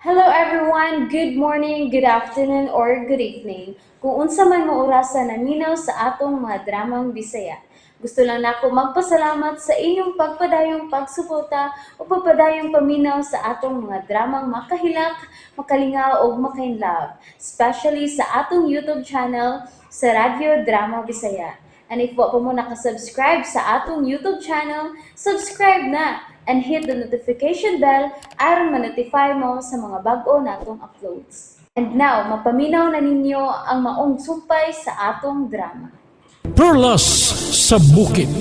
Hello everyone! Good morning, good afternoon, or good evening. Kung unsa man mo orasa naminaw sa atong mga dramang Bisaya. Gusto lang nako magpasalamat sa inyong pagpadayong pagsuporta o pagpadayong paminaw sa atong mga dramang makahilak, makalingaw ug makainlove, especially sa atong YouTube channel sa Radyo Drama Bisaya. And if wa pa mo nakasubscribe sa atong YouTube channel, subscribe na and hit the notification bell aron ma-notify mo sa mga bag-o natong uploads. And now, mapaminaw na ninyo ang maong sumpay sa atong drama. Perlas sa Bukid.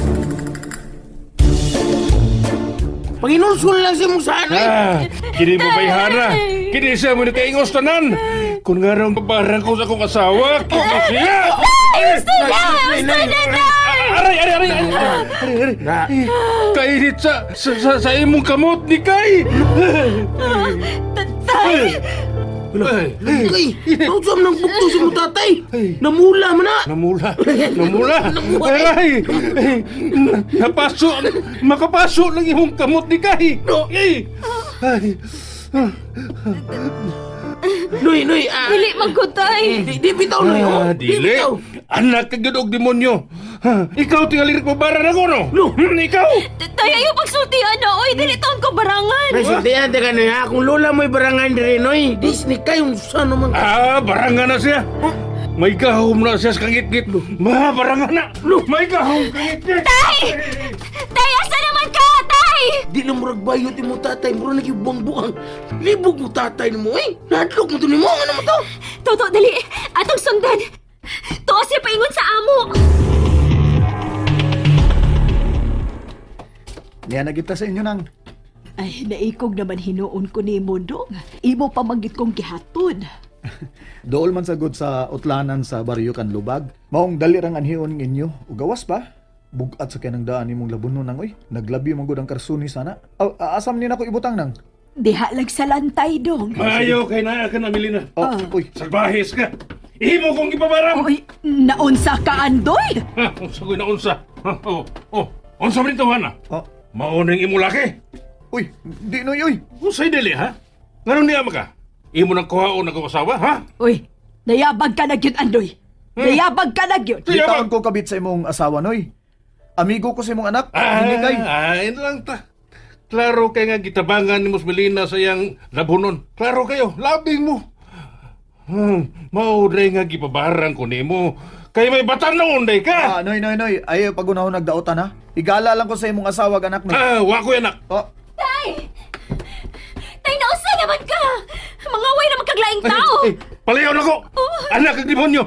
Panginulsul lang si mong sana. Ah, kini mo bayhana. Kini siya mo nakaingos tanan. Kung nga raw babarang ko sa akong asawa, kini siya. Ay, gusto na! Gusto na! Aray, aray, aray, aray, aray, aray. Kainit sa imong kamot ni Kay. Tay! Ay, Ay, nausam ng bukto si mong tatay. Namula man na. Namula, namula. Aray, ay, napaso, makapaso lang imong kamot ni Kay. Ay, ay. Noy, noy, ah. Dili man ko, tay! Di bitaw, noy, oh. Ah, Di dili. bitaw. Anak ka gyud og demonyo. Ha, ikaw tingali ko bara na ko no. No. Ikaw. Tay, ayaw pagsultihan na, oy! Dili taon ko barangan! Nay, sultihan ka noy, ha? Kung lola mo'y barangan diri, noy. Disney kayo, saan naman. Ah, barangan na siya. May gahom na siya sa kangitngit. Ma, barangan na. May gahom kangitngit. Tay! Tay, asa naman ka, tay? Di na murag bayot mo tatay. Murag nagibang-buang. Libog mo tatay nimo, eh. Nadlok mo to nimo. Ano mo to? Toto, dali! Atong sundan! Tuo siya paingon sa amo! Niya na kita sa inyo nang. Ay, naikog naman hinuon ko ni Dong. Imo pa manggit kong gihatod. Dool man sagod sa utlanan sa baryo kan Lubag. Maong dali rang anhion ninyo. Ugawas ba? Bugat sa kanang daan nimong labuno nang oy. Naglabi man gud ang karsuni sana. Aw, asam ni nako ibutang nang. Diha lang sa lantay, Dong. Maayo kay naa ka na Melina. Oh, uy. Salbahis ka. Imo kong gipabarang. Oy, naunsa ka, Andoy? Ha, unsa ko'y naunsa? Ha, oh, oh. Unsa man ito, Hana? Oh, Mao ning imo laki. uy, di noy uy. Unsay dili ha? Nganong niya maka? Imo nang kuhaon akong asawa, ha? Uy, nayabag ka na gyud, Andoy. Nayabag ka na gyud. Di taon ko kabit sa imong asawa noy. Amigo ko sa imong anak. Hindi kay. Ah, ay lang ta. Klaro kay nga gitabangan ni Mus Melina sa iyang labunon. Klaro kayo, labing mo. Mao dray nga gipabarang ko nimo. Kay may batanon day ka. Ah, noy noy noy. Ay pagunahon nagdaotan ha. Igala lang ko sa imong asawa ug anak noy. Ah, wa ko anak. Oh, Tay! Tay, nausa naman ka! Mangaway na magkaglaing tao! Ay, palayo na ko. Anak kag demonyo.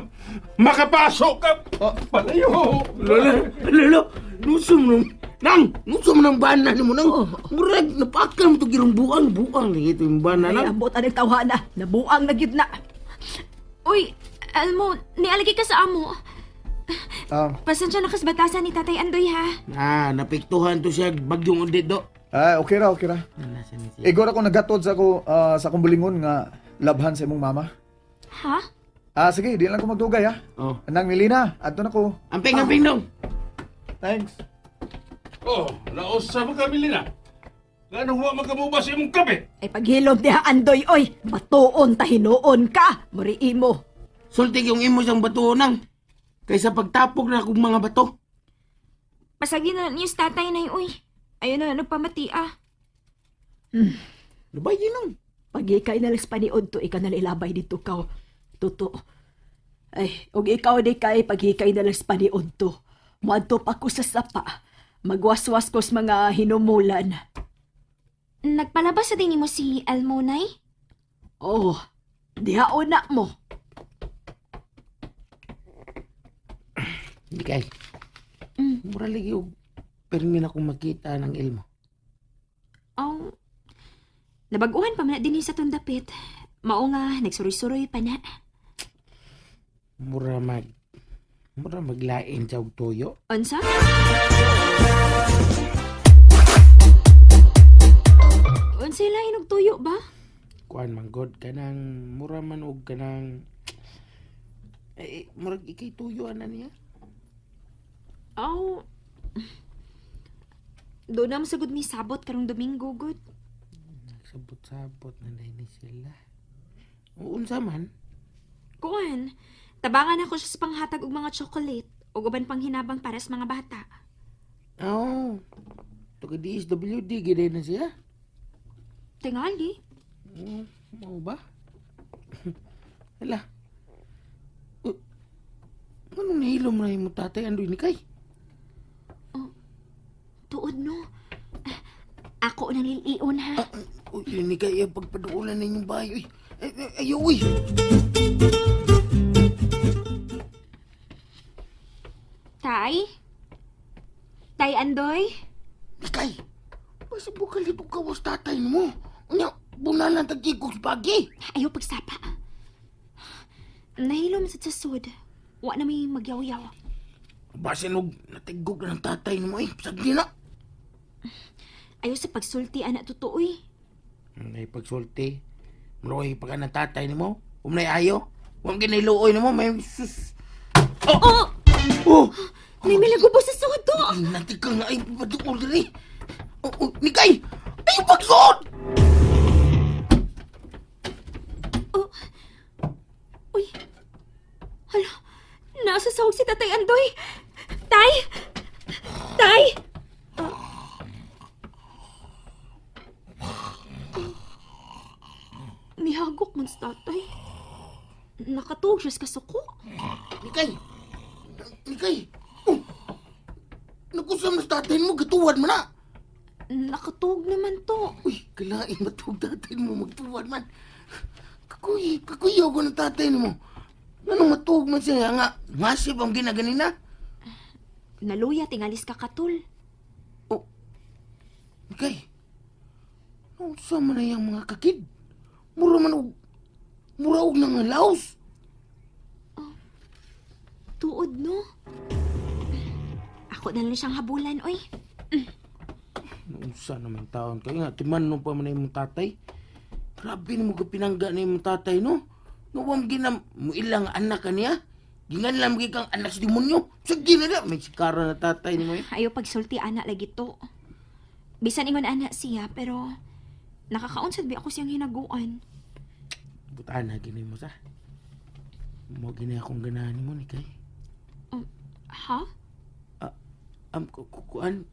Makapasok ka. Oh. Palayo. Lola, lola, nusum nung. Nang, nusum nang bana nimo nang. Murag napakal mo to girong buang, buang lagi ito yung bana Ay, nang. ambot anang tawhana. Nabuang na gyud na. Uy, alam mo, nialagi ka sa amo. ah, Pasensya na kas batasan ni Tatay Andoy, ha? Ah, napiktuhan to siya bagyong undit do. ah, okay ra, okay ra. Nasa ni siya. Igor ako nagatod sa ako ah, sa akong bulingon nga labhan sa imong mama. Ha? Ah, sige, di lang ko magdugay ha. Oh. Anang Melina, adto na ko. Amping, amping dong. Thanks. Oh, nausa man ka Melina. Nganong wa man ka mubas imong kape? Ay, paghilom diha, Andoy, oy. Batuon ta hinuon ka. Muri imo. Sulti yung imo siyang bato nang. Kaysa pagtapok na akong mga bato. Pasagi na niyo sa tatay na uy. Ayun na, nagpamati, ah. Lubay yun nang. Pag ikay nalang sa paniod to, ikaw nalang ilabay dito kaw. Tuto. Ay, og ikaw di kay pag ikay nalang sa paniod to. Muadto pa ko sa sapa. Magwaswas ko sa mga hinumulan. Nagpalabas sa din mo si Elmo, Nay? Oh, diha una mo. Hindi kay. Mura lagi og permi na akong makita ng ilmo. Oh, nabaguhan pa man na din sa tundapit. Mao nga, nagsuroy-suroy pa na. Mura maglain sa og tuyo. Unsa? Unsa lain og tuyo ba? Kuan man god kanang mura man og kanang eh, murag ikay tuyo ana niya. Aw. Doon na masagod mi sabot karong Domingo gud. Sabot-sabot na dahil ni sila. Unsa man? Kuan, tabangan ako siya sa panghatag og mga chocolate ug uban pang hinabang para sa mga bata. Oh. Taga DSWD gid na siya. Tingali. Mao ba? Hala. Anong nahilom na yung tatay andoy ni kay? Tuod no. Ah, ako nang lilion ha. Uy, ni kay ang pagpaduulan ninyong bahay. Uy, ay, ay, ayaw, uy. Tay? Tay Andoy? Nikay, basta bukal ito kawas tatay mo. Unya, bunalan tagigog sa bagi. Ayaw pagsapa. Nahilom sa sud. Wa na may magyaw-yaw. Basin og natigog na ng tatay mo eh. Sagdi na. Ayaw sa pagsulti ana totoo eh. May pagsulti. Mroy pagka ng tatay nimo. Umnay ayo. Huwag giniluoy nimo. May sus. Oh! Oh! Oh! May milagubo sa sud to. Nanti ka nga ay paduol diri. Oh, oh, Nikay! Ay, pagsuot! Oh. Uy. Hala. Nasa sahog si Tatay Andoy. Tay! Tay! Ah. Nihagok man sa tatay. Nakatuog siya sa kasuko. Nikay! Nikay! Oh! Nagkusam na sa tatay mo, gatuwad man na! Nakatuog naman to. Uy, kalain matug tatay mo, magtuwad man. Kakuy, kakuyaw ko ng tatay mo. Anong matuog man siya nga? Masip ang ginaganina. Naluya, tingalis ka katul. Oh, Nikay, unsa man na yung mga kakid? Mura man og, mura og nang laos. Tuod, no? Ako na lang siyang habulan, oy. Unsa naman taon kay nga timan no pa man imong tatay. Grabe nimo ka pinangga na imong tatay no. Nuwam ginam mo ilang anak kaniya. Gingan lang gyud kang anak sa demonyo. Sige na na may sikara na tatay nimo eh. Ayaw pagsulti, ana, lagi to. Bisan ingon ana siya, pero nakakaunsad bi ako siyang hinaguan. Butaan na gini mo sa. Mo gini akong ganahan nimo ni kay. Ha? Am kuan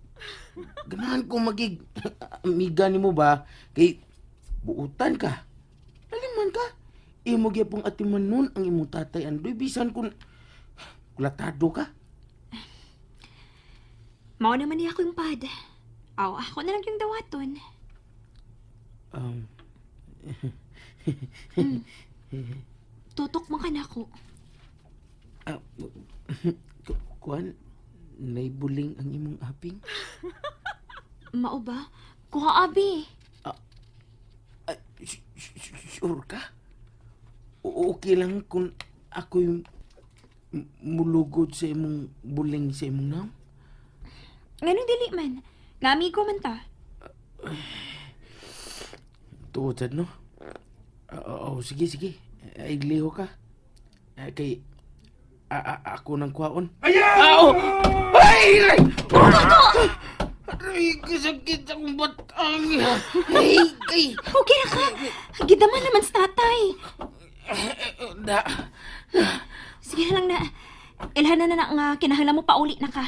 ganahan ko magig amiga nimo ba kay buutan ka. Aliman ka. Imo gyapong atiman nun ang imong tatay andoy bisan kun kulatado ka. Mao naman niya ako yung pad. Aw, ako na lang yung dawaton. Um, Tutok man ka na ako. ah, kuan, naibuling ang imong aping? Mao ba? Kuha abi. Ah, sure ka? Okay lang kung ako'y mulugod sa imong buling sa imong naam? Ganun dili man. Namigo man ta. Tuod sad, no? Oo, sige, sige. Ay, liho ka. Ay, kay, ako nang kuhaon. Ayaw! Ay! Ay! Aray, kasakit akong batang. Ay, kay... Okay ra ka. Gidaman naman sa tatay. Da. Sige na lang na. Ilhan na na na nga kinahanglan mo pauli na ka.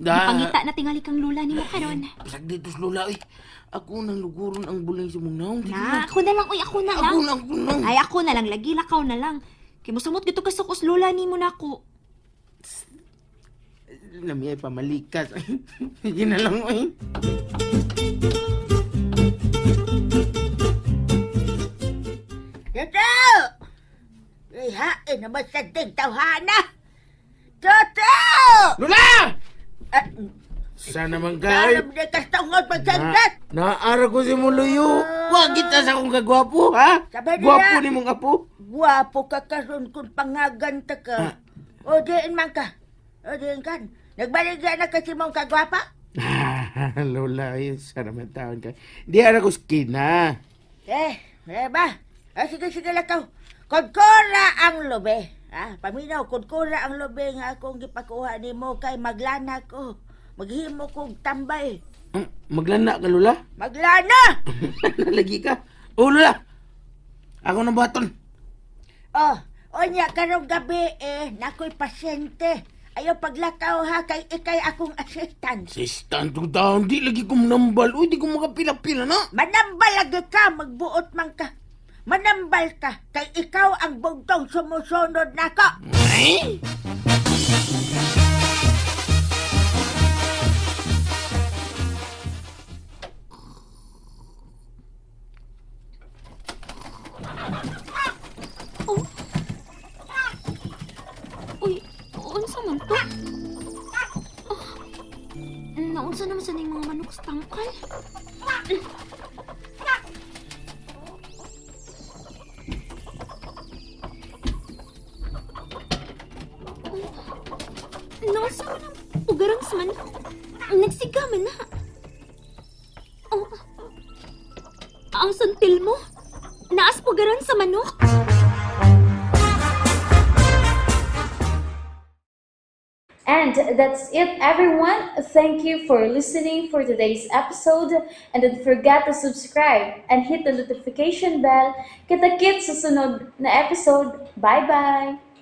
Da. Pangita na tingali kang lula nimo karon. Pasag dito sa lula, eh. Ako nang luguron ang buling sa mong naong. Na, ako na lang, uy, ako na lang. Ako na, ako na. Ay, ako na lang, lagi lakaw na lang. Kay mosamot gito ka sa kus lula nimo nako. Nami ay pamalikas. Sige na lang, eh. Toto! Ay, hain naman sa tawhana! Toto! Lula! Ah, Sana man kay. Alam na kastangod pagsandat! Naara ko si Muluyo. Wag kita sa akong kagwapo, ha? Sabi nila. Gwapo ni mong apo. Gwapo ka karon kung pangaganta ka. O diin man ka. O diin kan. Nagbaligya na kasi mong kagwapa? Lola, ay, sana man taon ka. Di ara ko skin, ha? Eh, eh ba? Ah, sige, sige lakaw. Kudkura ang lobe. Ah, paminaw, kudkura ang lobe nga akong gipakuha nimo kay maglana ko. Maghimo kog tambay. Maglana ka, Lola? Maglana! Nalagi ka. Oh, Lola. Ako na baton. Oh, unya karong gabi eh, nakoy pasyente. Ayaw paglakaw ha, kay ikay akong assistant. Sistan to down. Di lagi ko manambal. Uy, di ko makapila-pila na. Manambal lagi ka, magbuot man ka. Manambal ka, kay ikaw ang bugtong sumusunod nako. Ay! Oh. Uy, unsa man to? Oh. Naunsa naman sa ning mga manok sa tangkal? Oh. Naunsa man ang ugarang sa manok? Nagsiga man na. Oh. Ang suntil mo? Naas pugaran sa manok? And that's it, everyone. Thank you for listening for today's episode. And don't forget to subscribe and hit the notification bell. Kita-kits sa sunod na episode. Bye-bye!